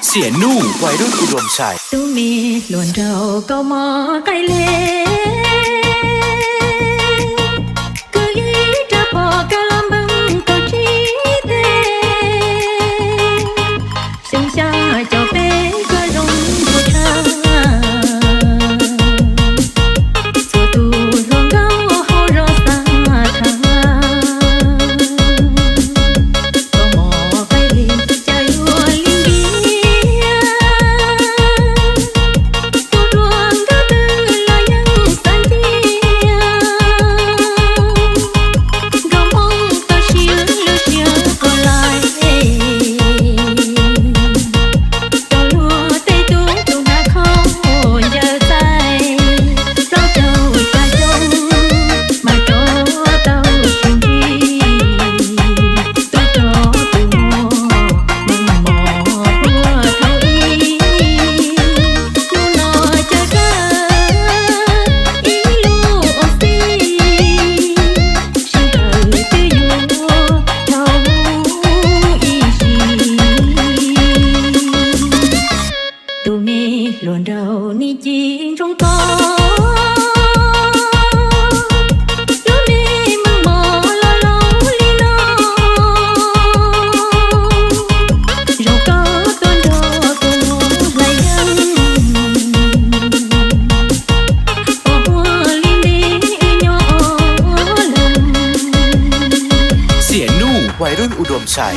Xiam Nuj Vais Rub U Dua Sai. Tub me hluas nraug koj mos qaib le, kwv ib rab phom kawg los npleeg kaum tsib teg, xyoo xya caum peb koj zoo npaum tshaj, txhua tus hluas nkauj hauv zos xav tham. Koj mos qaib le cas yuav li ntiag, tus hluas nkauj twg los yeej xav ntsia, nkauj hmoob tau siab lub siab quas laim, rau luag tej tub tus hnav khau ncaws txaij, plaub caug xya xyoo mas rov tau sib ntsib, tub rog tus muaj meej mom ua thaum ub, hnub no caw kawg ib lub ua xij, sij hawm twb yuav dhau mus ib sim. Tus me hluas nraug ni ci ntsoov koj, lub me meej mom los laus li no, zoo koj tuaj nrog kuv mus hlais yeeb, ua huab li nti wb nyob ua luag. Xiam Nuj Vais Rub U Dua Sai.